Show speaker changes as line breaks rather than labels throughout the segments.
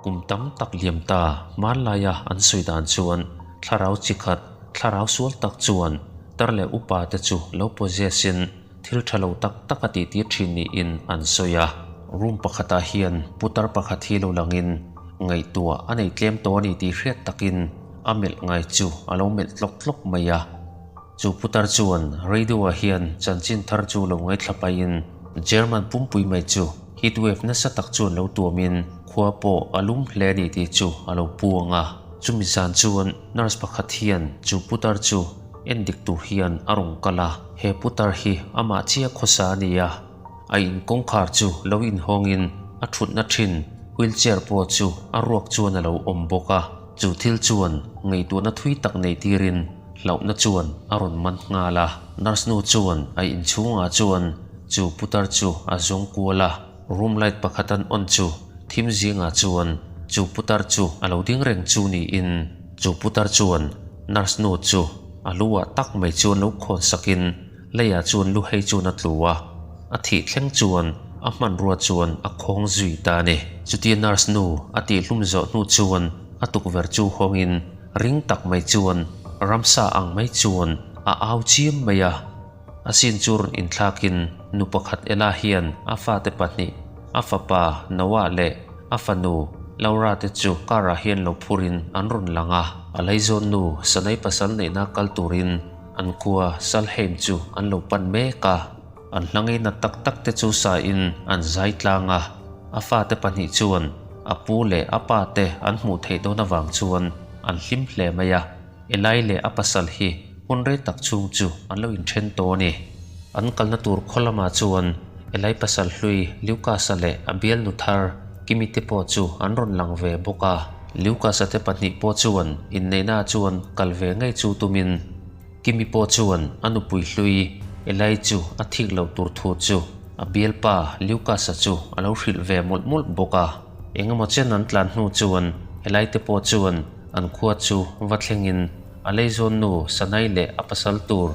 Kum tam tak liam ta hmanlaia an sawi dan chuan thlarau chi khat, thlarau sual tak chuan tar leh upa te chu lo possess in thil tha lo tak tak a tih tir thin niin an sawi a. Room pakhatah hian putar pakhat hi lo langin ngaihtuah a nei tlem tawh a ni tih hriat takin a melh ngai chu a lo melh tlawk tlawk mai a. Chu putar chuan radio-ah hian chanchin thar chu lo ngaithla pahin German pumpui mai chu heat wave nasa tak chuan lo tuamin khua pawh a lum hle a ni tih chu a lo puang a. Chumi zan chuan nurse pakhat hian chu putar chu en dik tur hian a rawn kal a, he putar hi amah chiah khawsa a ni a, a in kawngkhar chu lo inhawngin a thutna thin wheelchair pawh chu a ruak chuan a lo awm bawk a, chu thil chuan ngaihtuahna thui tak neih tirin hlauhna chuan a rawn man nghal a, nurse nu chuan a inchhungah chuan chu putar chu a zawng kual a. Room light pakhat an on chu thim zingah chuan chu putar chu a lo ding reng chu niin chu putar chuan nurse nu chu a lu ah tak mai chuan lo khawn sakin leiah chuan lu hei chuan a tlu a, a thih thleng chuan a hmanrua chuan a khawng zui ta a ni. Chutia nurse nu a tihhlum zawh hnu chuan a tukverh chu hawngin ring tak mai chuan ramsa ang mai chuan a au chiam mai a. A sin chu rawn inthlakin nu pakhat Ella hian a fate pahnih, a fapa Noah leh a fanu Laura te chu car ah hian lo phurin an rawn lang a. A laizawn nu Sanai pasal neihna kal turin an khua Salheim chu an lo pan mek a. An hla ngei nat tak tak te chu sa in an zai tlang a. A fate pahnih chuan a pu leh a pa te an hmuh theih dawn avang chuan an hlim hle mai a. Elai leh a pasal hi hun rei tak chhung chu an lo inthen tawh a ni. An kalna tur khaw lamah chuan Elai pasal hlui Lucas-a leh a bialnu thar Kimi te pawh chu an rawn lang ve bawk a. Lucas-a te pahnih pawh chuan inneihnaah chuan kal ve ngei chu tumin Kimi pawh chuan a nupui hlui Elai chu a thik loh tur thu chu a bialpa Lucas-a chu a lo hrilh ve mawlh mawlh bawk a. Engemaw chen an tlan hnu chuan Elai te pawh chuan An khua chu va thlengin a leizawn nu Sanai leh a pasal tur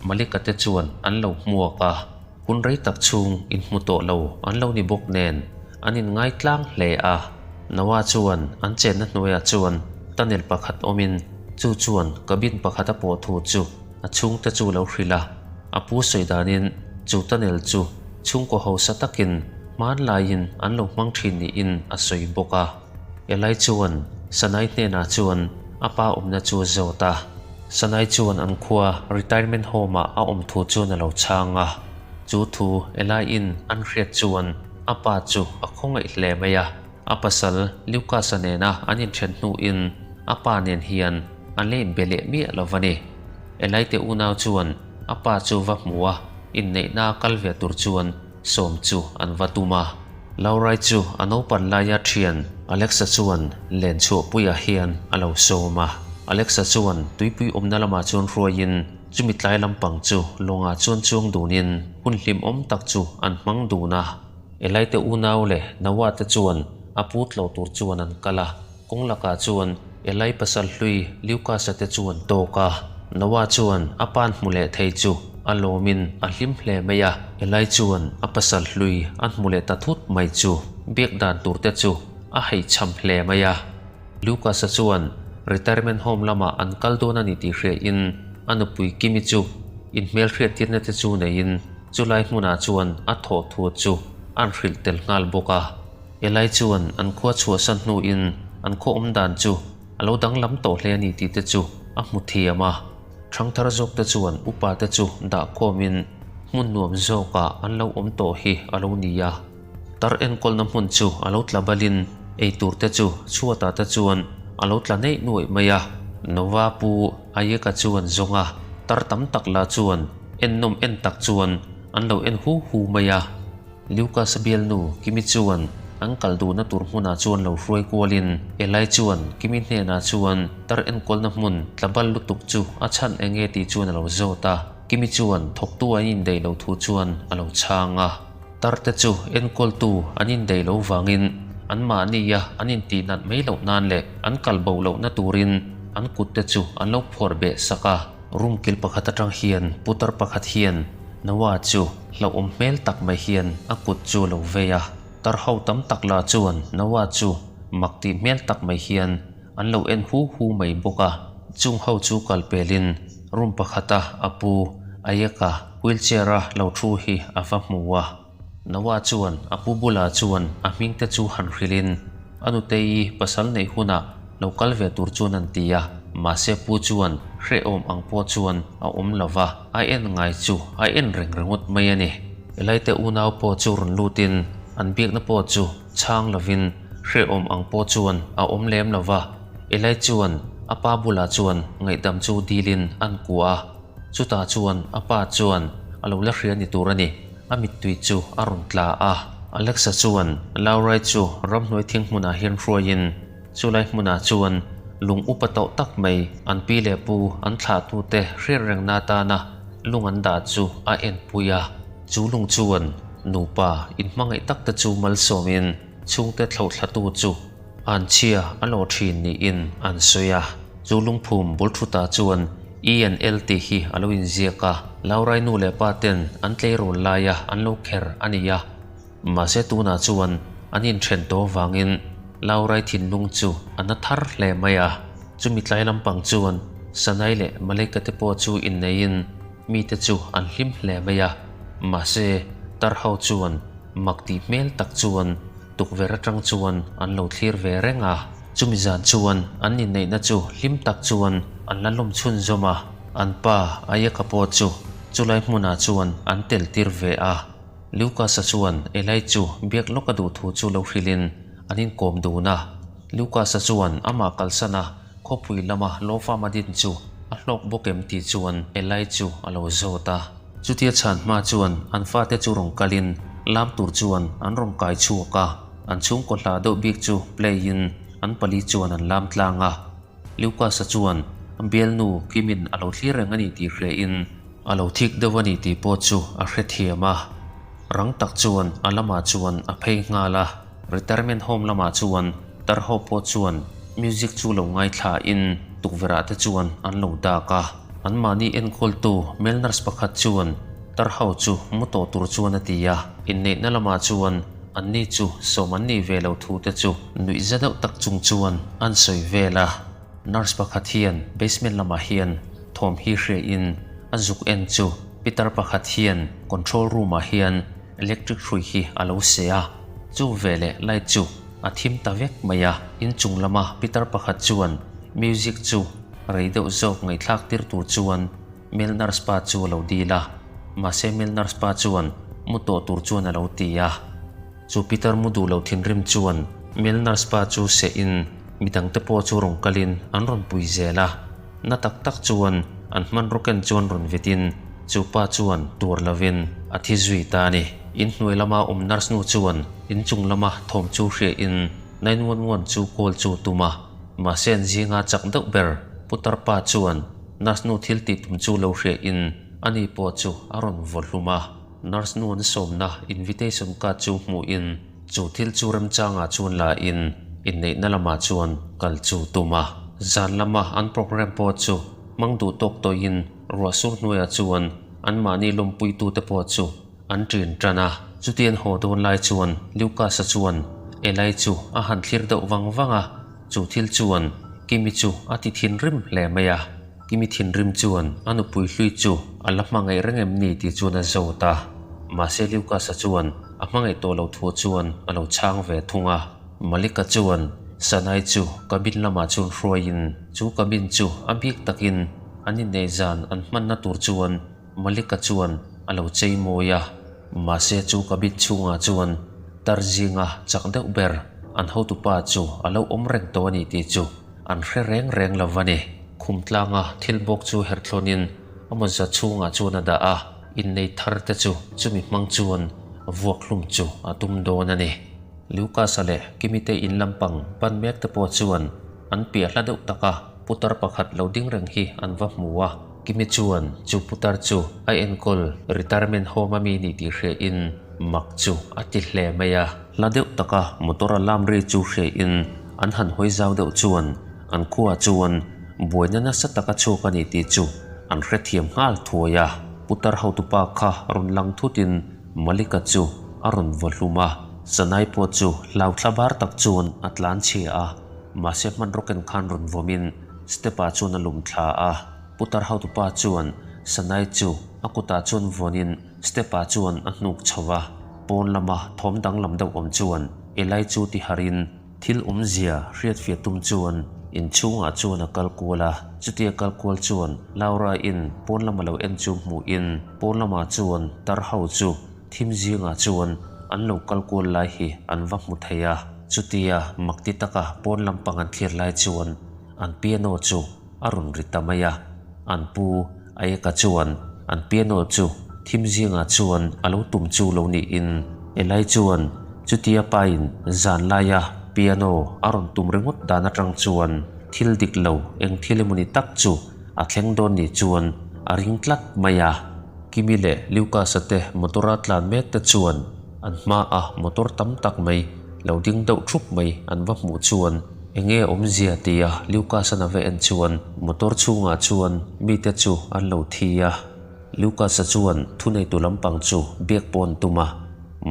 Malika te chuan an lo hmuak a, hun rei tak chhung inhmu tawh lo an lo ni bawk nen an inngai tlang hle a. Noah chuan an chenna hnuaiah chuan tunnel pakhat awmin chu chuan cabin pakhat a pawh thu chu a chhungte chu lo hrilh a, a pu sawi danin chu tunnel chu chhungkaw hausa takin hmanlaiin an lo hmang thin niin a sawi bawk a. Elai chuan Sanai hnenah chuan a pa awmna chu a zawt a. Sanai chuan an khua retirement home-ah a awm thu chuan a lo chhang a. Chu thu Elaiin an hriat chuan a pa chu a khawngaih hle mai a. A pasal Lucas-a nena an inthen hnuin a pa nen hian an la inbe leh miah lo va ni. Elai te unau chuan a pa chu va hmu a, inneihna kal ve tur chuan sawm chu an va tum a. Laurai chu a naupan laia thian Alexa chuan len chhuahpuiah hian a lo sawm a. Alexa chuan tuipui awmna lamah chuan hruaiin chumi tlai lampang chu lawngah chuan chuang dunin hun hlimawm tak chu an hmang dun a. Elaite unau leh Noah te chuan a put lo tur chuan an kal a. Kawng lakah chuan Elai pasal hlui Lucas-a te chu an tawk a. Noah chuan a pan hmu leh thei chu a lawmin a hlim hle mai a. Elai chuan a pasal hlui a hmu leh ta thut mai chu biak dan tur te chu a heichham hle mai a. Lucas-a chuan retirement home lamah an kal dawn a ni tih hriain a nupui Kimi chu inhmelhriattirna te chu neiin chulai hmunah chuan a thawh thu chu an hrilh tel nghal bawk a. Helai chuan an khua chhuahsan hnuin an khaw awm dan chu a lo danglam tawh hle a ni tih te chu a hmu thiam a. Thangthar zawk te chuan upa te chu dah khawmin hmun nuam zawkah an lo awm tawh hi a lo ni a. Tar enkawlna hmun chu a lo tla balin ei tur te chu chhuatah te chuan a lo tla neih nuaih mai a. Nova pu Ayeka chuan zawng a, tar tam tak lah chuan ennawm en tak chuan an lo en hu hu mai a. Lucas-a bialnu Kimi chuan an kal duhna tur hmunah chuan lo hruai kualin Eli chuan Kimi hnenah chuan tar enkawlna hmun tlabal lutuk chu a chhan eng nge tih chuan a lo zawt a. Kimi chuan thawktu an indaih lo thu chuan a lo chhang a. Tar te chu enkawltu an indaih lo vangin anmahnia an intihnat mai loh nan leh an kal bo lohna turin an kut te chu an lo phuar beh sak a. Room kil pakhat atang hian putar pakhat hian Noah chu hlauhawm hmel tak mai hian a kut chu a lo vei a. Tar ho tam tak lah chuan Noah chu mak tih hmel tak mai hian an lo en hu hu mai bawk a. Chung ho chu kal pelin room pakhata a pu Ayeka wheelchair a lo thu hi a va hmu a. Noah chuan a pu bulah chuan a hming te chu han hrilhin a nutei pasal neih hunah lo kal ve tur chuan an ti a, mahse pu chuan hrehawm ang pawh chuan a awm lo va, a en ngai chu a en reng ringawt mai a ni. Elaite unau pawh chu rawn lutin an biakna pawh chu chhang lovin hrehawm ang pawh chuan a awm lem lo va, Elai chuan a pa bulah chuan ngaihdam chu dilin an kuah a, chutah chuan a pa chuan a lo la hria ni tur a ni. A mittui chu a rawn tla a. Alexa chuan Laurai chu ramhnuai thing hmunah hian hruaiin chulai hmunah chuan lung upa tawh tak mai an pi leh pu an thlahtute hriat rengna atana lung an dah chu a enpui a. Chu lung chuan nupa inhmangaih takte chu malsawmin chhungte thlauhthlatu chu An chhia a lawh thin niin an sawi a. Chu lungphum bul thutah chuan E and L tih hi a lo inziak a, Laurai nu leh pa ten an tleirawl laia an lo kher a ni a. Mahse tunah chuan an inthen tawh vangin Laurai thinlung chu a na thar hle mai a. Chumi tlai lampang chuan Sanai leh Malika te pawh chu inneiin mite chu an hlim hle mai a. Mahse tar ho chuan mak tih hmel tak chuan Tukverh atang chuan an lo thlir ve reng a, chumi zan chuan an inneihna chu hlim tak chuan an la lawm chhunzawm a, an pa Ayaka pawh chu chulai hmunah chuan an tel tir ve a. Lucas-a chuan Elai chu biak lawk a duh thu chu lo hrilhin an inkawm dun a. Lucas-a chuan amah kalsan a khawpui lama law farm a din chu a hlawk bawk em tih chuan Elai chu a lo zawt a. Chutia chhan hma chuan an fate chu rawn kalin lam tur chuan an rawn kai chhuak a, an chhungkaw hla deuh bik chu play in an pali chuan an lam tlang a. Lucas-a chuan a bialnu Kimin a lo thlir reng a ni tih hria in a lo thik deuh a ni tih pawh chu a hrethiam a. Rang tak chuan a lamah chuan a phei nghal a, retirement home lamah chuan tar ho pawh chuan music chu lo ngaithla in tukverh ah te chuan an lo dak a. Anmahni enkawltu male nurse pakhat chuan tar ho chu mu tawh tur chuan a ti a, inneihna lamah chuan anni chu sawm an nih ve lo thu te chu nuih za deuh tak chung chuan an sawi vel a. Nurse pakhat hian basement lamah hian thawm hi hria in a zuk en chu pitar pakhat hian control room ah hian electric hrui hi a lo seh a, chu veleh light chu a thim ta vek mai a. Inchung lama pitar pakhat chuan music chu Rei deuh zawk ngaihthlak tir tur chuan male nurse pa chu a lo dil a, mahse male nurse pa chuan mu tawh tur chuan a lo ti a. Chu Peter mu duh lo thinrim chuan male nurse pa chu seh in midang te pawh chu rawn kal in an rawn pui zel a, na tak tak chuan an hmanraw ken chuan rawn vit in chu pa chuan tuar lo in a thi zui ta a ni. Inhnuai lama awm nurse nu chuan inchung lama thawm chu hria in 911 chu call chu tum a. Mahse an zinga chak deuh ber Putar pa chuan nurse nu thil tih tum chu lo hriah in ani pawh chu a rawn vaw hlum a. Nurse nu an sawmna invitation card chu hmuh in chu thil chu remchangah chuan la in inneihna lamah chuan kal chu tum a. Zan lama an program pawh chu hmang duh tawk tawh in ruah sur hnuaiah chuan anmahni lawmpuitute pawh chu An ṭin ṭan a, chuti an haw dawn lai chuan Lucas-a chuan Eli chu a han thlir deuh vang vang a, chu thil chuan Kimi chu a ti thinrim hle mai a. Kimi thinrim chuan a nupui hlui chu a la hmangaih reng em ni tih chuan a zawt a, mahse Lucas-a chuan a hmangaih tawh lo thu chuan a lo chhang ve thung a. Malika chuan Sanai chu cabin lamah chuan hruaiin chu cabin chu a bik takin an inneih zan an hmanna tur chuan Malika chuan a lo chei mawi a, mahse chu cabin chhungah chuan tar zinga chak deuh ber an hotupa chu a lo awm reng tawh a ni tih chu an hre reng reng lo va ni. Khum tlanga thil bawk chu herhthlawnin a mawza chhungah chuan a dah a, innei thar te chu chumi hmang chuan vuak hlum chu a tum dawn a ni. Lucas-a leh Kimi te in lampang pan mek te pawh chuan an piah hla deuh taka putar pakhat lo ding reng hi an va hmu a. Kimi chuan chu putar chu a enkawl retirement home a mi nih tih hria in mak chu a ti hle mai a. Hla deuh taka motor a lam ri chu hria in an han hawi zau deuh chuan an khuaah chuan buaina nasa taka chhuak a ni tih chu an hrethiam nghal thuai a. Putar hotupa kha rawn lang thut in Malika chu a rawn vaw hlum a. Sanai pawh chu hlau thlabar tak chuan a tlan chhia a, mahse hmanraw ken khan rawn vawmin step ah chuan a lum thla a. Putar hotupa chuan Sanai chu a kutah chuan vawnin step ah chuan a hnuk chho va. Pawn lama thawm danglam deuh awm chuan Eli chu ti harhin Thil awmzia hriatfiah tum chuan inchhungah chuan a kal kual a, chutia kal kual chuan Laura-in pawn lama lo en chu hmuhin pawn lamah chuan tar ho chu thim zingah chuan an lo kal kual lai hi an va hmu thei a. Chutia makti taka pawn lampang an thlir lai chuan an piano chu a rawn ri ta mai a, an pu Ayeka chuan an piano chu thim zingah chuan a lo tum chu lo niin Eli chuan chutia pain zan laia piano a rawn tum ringawt dan atang chuan thil dik lo eng thil emawni tak chu a thleng dawn ni chuan a ring tlat mai a. Kimi leh Lucas-a te motor-a tlan mek te chuan an hmaah motor tam tak mai lo ding deuh thup mai an va hmuh chuan Enge awmzia tia Lucas-a na va en chuan motor chhungah chuan mite chu an lo thi a. Lucas-a chuan thuneitu lampang chu biak pawh an tum a,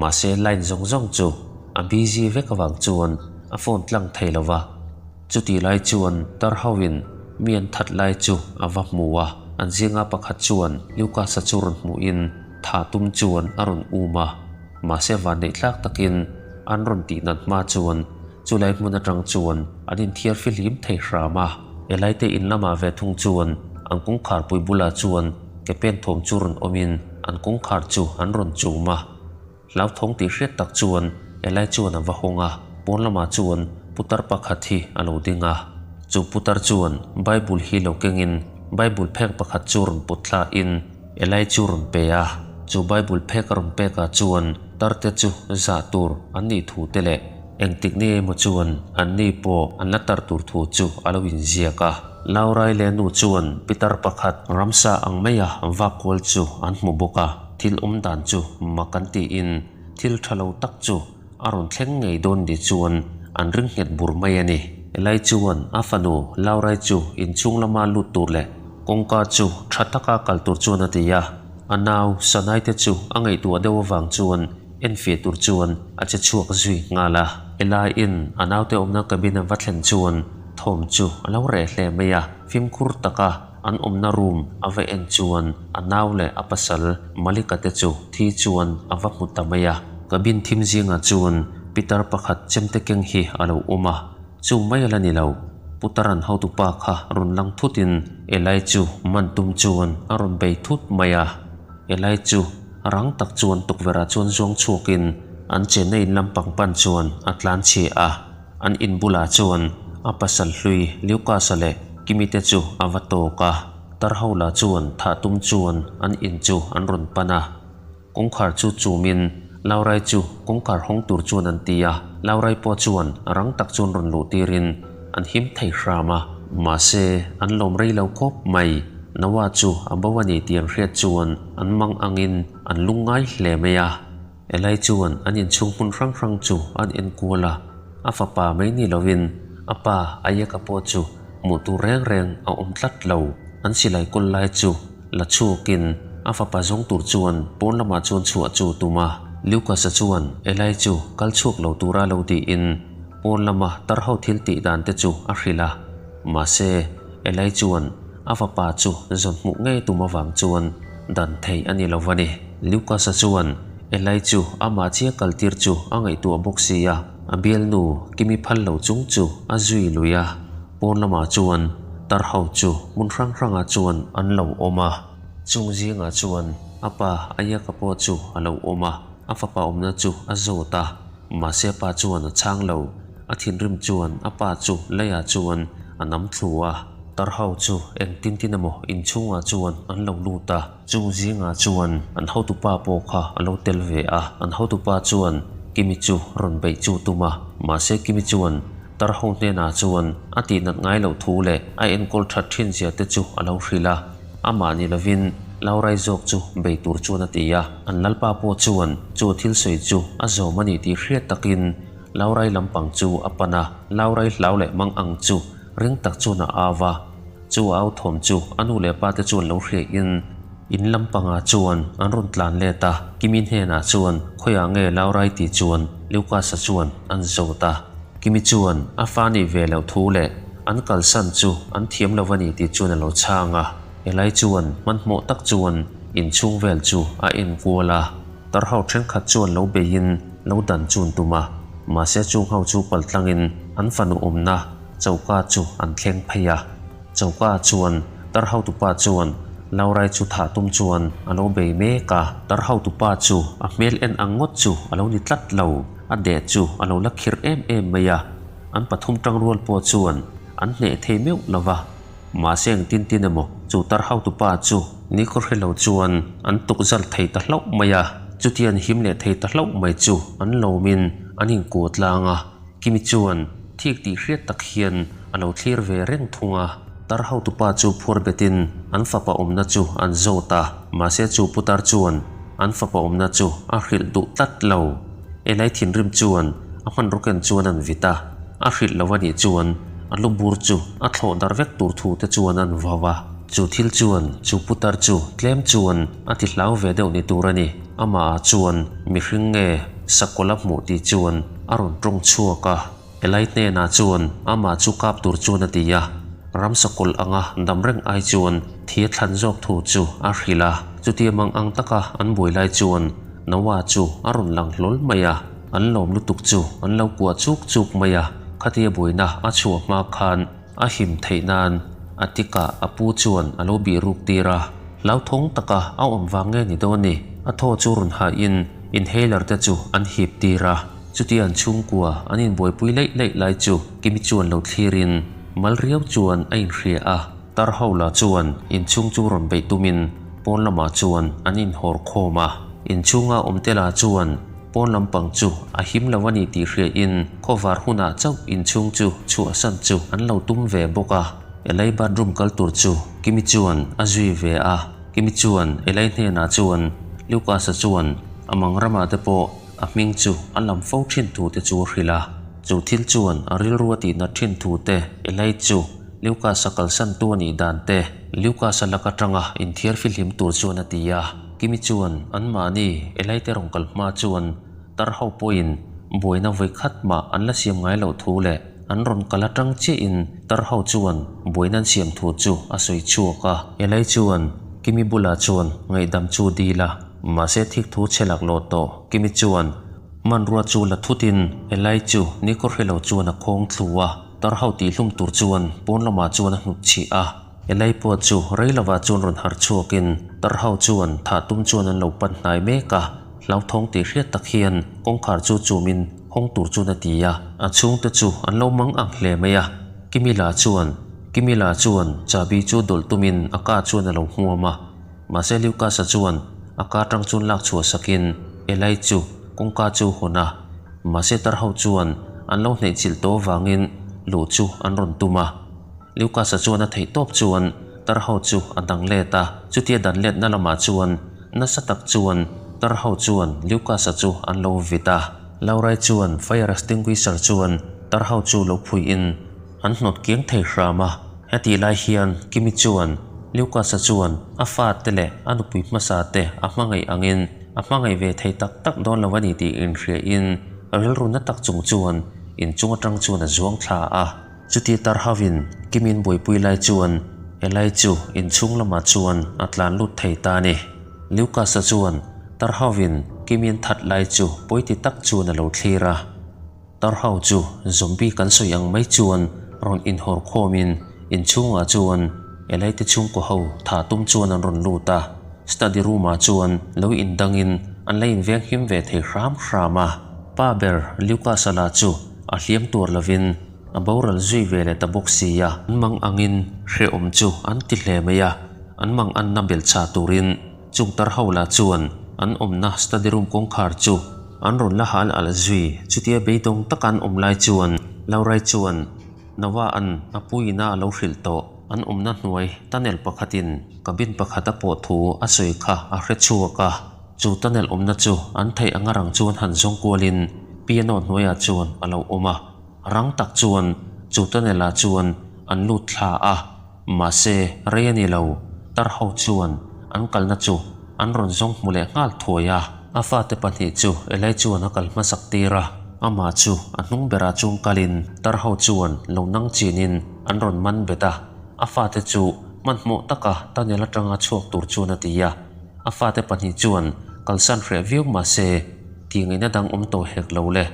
mahse line zawng zawng chu a busy vek avang chuan a phone tlang thei lo va. Chutih lai chuan tar hoin mi an that lai chu a va hmu a, an zinga pakhat chuan Lucas-a chu rawn hmuhin thah tum chuan a rawn um a, mahse vanneih tlak takin an rawn tihnat hma chuan Chulai hmun atang chuan an inthiar fihlim thei hram a, Elaite in lamah ve thung chuan an kawngkhar pui bulah chuan ke pen thawm chu rawn awmin an kawngkhar chu an rawn chum a. Hlauthawng tih hriat tak chuan Elai chuan a va hawng a, pawn lamah chuan putar pakhat hi a lo ding a. Chu putar chuan Bible hi lo kengin Bible phek pakhat chu rawn put thlain Elai chu rawn pe a, chu Bible phek a rawn pekah chuan tarte chu zah tur an nih thu te leh Engtik ni emaw chuan anni pawh an la tar tur thu chu a lo inziak a. Laurai leh nu chuan pitar pakhat ramsa ang maia vak kual chu an hmu bawk a, thil awm dan chu mak an tiin thil tha lo tak chu a rawn thleng ngei dawn ni chuan an ring nghet bur mai a ni. Elai chuan a fanu Laurai chu inchhung lama lut tur leh kawngka chu tha taka kal tur chuan a ti a, a nau Sanai te chu a ngaihtuah deuh avang chuan Enfiah tur chuan a che chhuak zui nghal a. Elaiin a naute awmna cabin a va thlen chuan thawm chu a lo reh hle mai a, fimkhur taka an awmna room a va en chuan a nau leh a pasal Malika te chu thi chuan a va hmu ta mai a. Cabin thim zingah chuan pitar pakhat chemte keng hi a lo awm a, chu mai a la ni lo. Putar an hotupa kha rawn lang thutin Elai chu man tum chuan a rawn bei thut mai a, Elai chu Rang tak chuan tukverhah chuan zuang chhuakin an chenna in lampang pan chuan a tlan chhia a, an in bulah chuan a pasal hlui Lucas-a leh Kimi te chu a va tawk a, Tarhola chuan thah tum chuan an in chu an rawn pan a, kawngkhar chu chumin Laurai chu kawngkhar hawng tur chuan an ti a, Laurai pawh chuan rang tak chuan rawn luh tirin an him thei hram a, mahse an lawm rei lo khawp mai. Noah chu a bo a ni tih an hriat chuan an mang angin an lung ngai hle mai a. Eli chuan an inchhung hmun hrang hrang chu an enkual a, a fapa mai ni lovin a pa Ayeka pawh chu hmuh tur reng reng a awm tlat lo. An silai kawl lai chu la chhuakin a fapa zawng tur chuan pawn lamah chuan chhuah chu a tum a. Lucas-a chuan Eli chu kal chhuak lo tura lo tiin pawn lama tar ho thil tih dan te chu a hrilh a. Mahse, Eli chuan a fapa chu zawn hmuh ngei tum avang chuan dan theih a ni lo va ni. Lucas-a chuan Eli chu amah chiah kaltir chu a ngaihtuah bawk si a, a bialnu Kimi phal lo chung chu a zui lui a. Pawn lamah chuan tar ho chu hmun hrang hrangah chuan an lo awm a. Chung zingah chuan a pa Ayaka pawh chu a lo awm a, a fapa awmna chu a zawt a, mahse a pa chuan a chhang lo. A thinrim chuan a pa chu leiah chuan a nam thlu a. Tar ho chu eng tin tin emaw inchhungah chuan an lo lut a. Chung zingah chuan an hotupa pawh kha a lo tel ve a. An hotupa chuan Kimi chu rawn beih chu tum a. Mahse Kimi chuan tar ho hnenah chuan a tihnat ngai loh thu leh a enkawl that thin zia te chu a lo hrilh a. Amah ni lovin Laurai zawk chu bei tur chuan a ti a. An lalpa pawh chuan chu thil sawi chu a zawm a ni tih hriat takin Laurai lampang chu a pan a, Laurai hlau leh mang ang chu ring tak chuan a au va. Chu a au thawm chu a nu leh pa te chuan lo hriain In lam pangah chuan an rawn tlan let a, Kimi hnenah chuan khawiah nge Laurai tih chuan Lucas-a chuan an zawt a. Kimi chuan a fa nih ve loh thu leh an kalsan chu an thiam lo a ni tih chuan a lo chhang a. Helai chuan hmanhmawh tak chuan inchhung vel chu a en kual a, tar ho thenkhat chuan lo beiin lo dan chun tum a, mahse chung ho chu paltlangin an fanu awmna choka chu an thleng phei a. Choka chuan tar hotupa chuan Laurai chu thah tum chuan a lo bei mek a, tar hotupa chu a hmel en ang ngawt chu a lo ni tlat lo, a deh chu a lo la khirh em em mai a, an pathum tangrual pawh chuan an hneh thei meuh lo va. Mahse engtin tin emaw chu tar hotupa chu ni khaw hre lo chuan an tuk zal thei ta hlauh mai a, chuti an him leh thei ta hlauh mai chu an lawmin an inkuah tlang a, Kimi chuan thik tih hriat tak hian a lo thlir ve reng thung a. Tar hotupa chu phuar betin an fapa awmna chu an zawt a, mahse chu putar chuan an fapa awmna chu a hrilh duh tlat lo. Elai thinrim chuan a hmanraw ken chuan an vit a, a hrilh lo a nih chuan a lu bur chu a thlawh dar vek tur thu te chuan an vau a. Chu thil chuan chu putar chu tlem chuan a ti hlau ve deuh ni tur a ni. Amah ah chuan mihring nge sakawlh a hmuh tih chuan a rawn tawng chhuak a. Elai hnenah chuan amah chu kap tur chuan a ti a. Ram sakawlh anga dam reng ai chuan thi a thlan zawk thu chu a hrilh a. Chutia mang ang taka an buai lai chuan Noah chu a rawn lang hlawl mai a. An lawm lutuk chu an lo kuah chuk chuk mai a, khatia buaina a chhuah hma khan a him theih nan a tikah a pu chuan a lo bih ruk tir a. Hlauthawng taka a awm vang nge ni dawn ni? A thaw chu rawn hahin inhaler te chu an hip tir a. Chutia an chhungkua an inbuaipui laih laih lai chu Kimi chuan lo thlirin mal riau chuan a inhria a. Tar ho lah chuan inchhung chu rawn beih tumin pawn lamah chuan an inhawr khawm a. Inchhunga awmte lah chuan pawn lampang chu a him lo a ni tih hriain khawvar hunah chauh inchhung chu chhuahsan chu an lo tum ve bawk a. Elai bathroom kal tur chu Kimi chuan a zui ve a. Kimi chuan Elai hnenah chuan Lucas-a chuan a mang ramah te pawh a hming chu a lam fo thin thu te chu a hrilh a. Chu thil chuan a rilru a tihnat thin thu te Elai chu Lucas-a kalsan tu a nih dan te Lucas-a lak atanga inthiar fihlim tur chuan a ti a. Kimi chuan anmahni Elai te rawn kal hma chuan tar ho pawhin buaina vawi khat mah an la siam ngai loh thu leh an rawn kal atang chiahin tar ho chuan buaina an siam thu chu a sawi chhuak a. Elai chuan Kimi bulah chuan ngaihdam chu dil a, mahse thik thu chhe lak lawh tawh. Kimi chuan hmanrua chu la thutin Elai chu nikhaw hre lo chuan a khawng thlu a. Tar ho tih hlum tur chuan pawn lamah chuan a hnut chih a. Elai pawh chu rei lovah chuan rawn harh chhuakin tar ho chuan thah tum chuan an lo pan hnai mek a. Hlauthawng tih hriat tak hian kawngkhar chu chumin hawng tur chuan a ti a. A chhungte chu an lo mang ang hle mai a. Kimila chuan Kimila chuan chahbi chu dawlh tumin a ka chuan a lo hmuam a. Mahse Lucas-a chuan a ka tang chuan lak chhuah sakin Elai chu kawngka chu hawn a. Mahse tar ho chuan an lo hneih chilh tawh avangin luh chu an rawn tum a. Lucas-a chuan a theih tawp chuan tar ho chu a dang let a. Chutia dan letna lamah chuan nasa tak chuan tar ho chuan Lucas-a chu an lo vit a. Laurai chuan fire extinguisher chuan tar ho chu lo phuihin An hnawt kiang thei hram a, hetih lai hian Kimi chuan Lucas-a chuan a fate leh a nupui hmasa te a hmangaih angin a hmangaih ve thei tak tak dawn lo a ni tih inhriain rilru na tak chung chuan inchung atang chuan a zuang thla a. Chuti tar hauhin Kimi'n buaipui lai chuan Eli chu inchhung lamah chuan a tlan lut thei ta a ni. Lucas-a chuan tar hauhin Kimi'n that lai chu pawiti tak chuan a lo thlir a. Tarhau chu zombie kan sawi ang mai chuan rawn inhawr khawmin inchhungah chuan Elai te chhungkaw ho thah tum chuan an rawn lut a, study room ah chuan lo indangin an la inveng him ve thei hram hram a. Pa ber Lucas-a lah chu a hliam tur lovin a boral zui ve leh ta bawk si a. An mang angin hrehawm chu an ti hle mai a, an mang anna belchah turin Chung tar ho lah chuan an awmna study room kawngkhar chu an rawn la hal alh zui. Chutia beidawng taka an awm lai chuan Laurai chuan Noah an a puiina a lo hrilh tawh. An awmna hnuai tunnel pakhatin cabin pakhat a pawh thu a sawi kha a hre chhuak a. Chu tunnel awmna chu an theih anga rang chuan han zawng kualin piano hnuaiah chuan a lo awm a. Rang tak chuan chu tunnel ah chuan an lut thla a. Mahse, rei a ni lo, tar ho chuan an kalna chu an rawn zawng hmu leh nghal thuai a. A fate pahnih chu Eli chuan a kal hmasak tir a, amah chu a hnung berah chuan kalin tar ho chuan lo nang chinin an rawn man bet a. A fate chu hmanhmawh taka tunnel atanga chhuak tur chuan a ti a. A fate pahnih chuan kalsan hreh viau mahse tih ngaihna dang awm tawh hek lo le.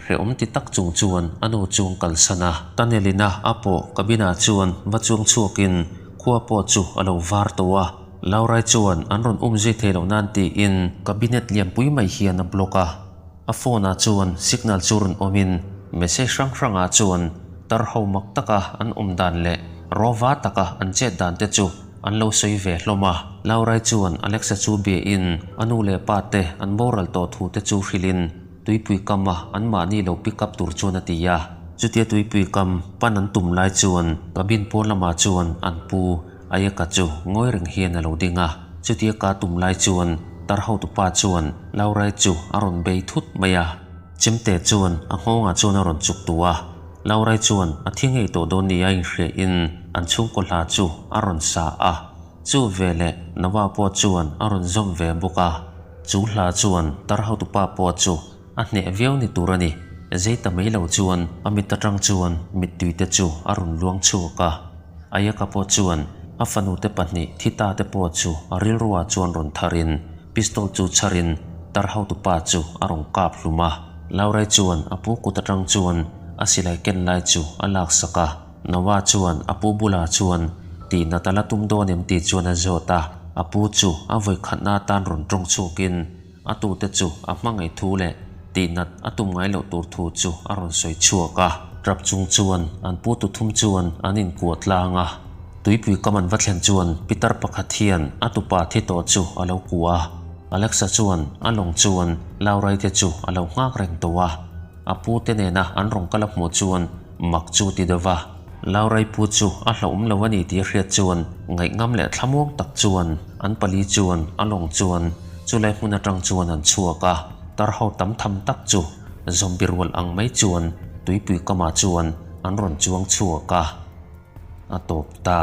Hrehawm ti tak chung chuan a nu chu an kalsan a. Tunnel ina a pawh cabin ah chuan va chuang chhuakin khua pawh chu a lo var tawh a. Laurai chuan an rawn um zui thei loh nan tiin cabinet lianpui mai hian a block a. A phone ah chuan signal chu rawn awmin message hrang hrangah chuan tar ho mak taka an awm dan leh rawva taka an chet dan te chu an lo sawi ve hlawm a. Laurai chuan Alexa chu biain a nu leh pa te an boral tawh thu te chu hrilhin Tuipui kam a anmahni lo pick up tur chuan a ti a. Chutia tuipui kam pan an tum lai chuan cabin pawn lamah chuan an pu Ayaka chu ngawi reng hian a lo ding a. Chutia ka tum lai chuan tar hotupa chuan Laurai chu a rawn bei thut mai a. Chemte chuan a nghawngah chuan a rawn chuk tu a. Laurai chuan a thi ngei tawh dawn ni a inhriain an chhungkaw hla chu a rawn sa a. Chu veleh Noah pawh chuan a rawn zawm ve bawk a. Chu hla chuan tar hotupa pawh chu a hneh viau ni tur a ni. Zei ta mai lo chuan a mit atang chuan mittui te chu a rawn luang chhuak a. Ayaka pawh chuan a fanu te pahnih thi ta te pawh chu a rilruah chuan rawn tharin pistol chu chharin tar hotupa chu a rawn kap hlum a. Laurai chuan a pu kut atang chuan a silai ken lai chu a laksak a. Noah chuan a pu bulah chuan tih nat a la tum dawn em tih chuan a zawt a, a pu chu a vawi khatna atan rawn tawng chhuakin a tute chu a hmangaih thu leh tih nat a tum ngai loh tur thu chu a rawn sawi chhuak a. Tap chung chuan an pu tu thum chuan an inkuah tlang a, tuipui kam an va thlen chuan pitar pakhat hian a tupa thi tawh chu a lo kuah a, Alexa chuan a lawng chuan Laurai te chu a lo nghak reng tawh a, a pu te nena an rawn kal a hmuh chuan Mak chu ti deuh va, Laurai pu chu a hlauhawm lo a ni tih a hriat chuan ngaihngam leh thlamuang tak chuan an pali chuan a lawng chuan chulai hmun atang chuan an chhuak a, tar ho tam tham tak chu zombie rual ang mai chuan tuipui kamah chuan an rawn chuang chhuak a, a tawp ta.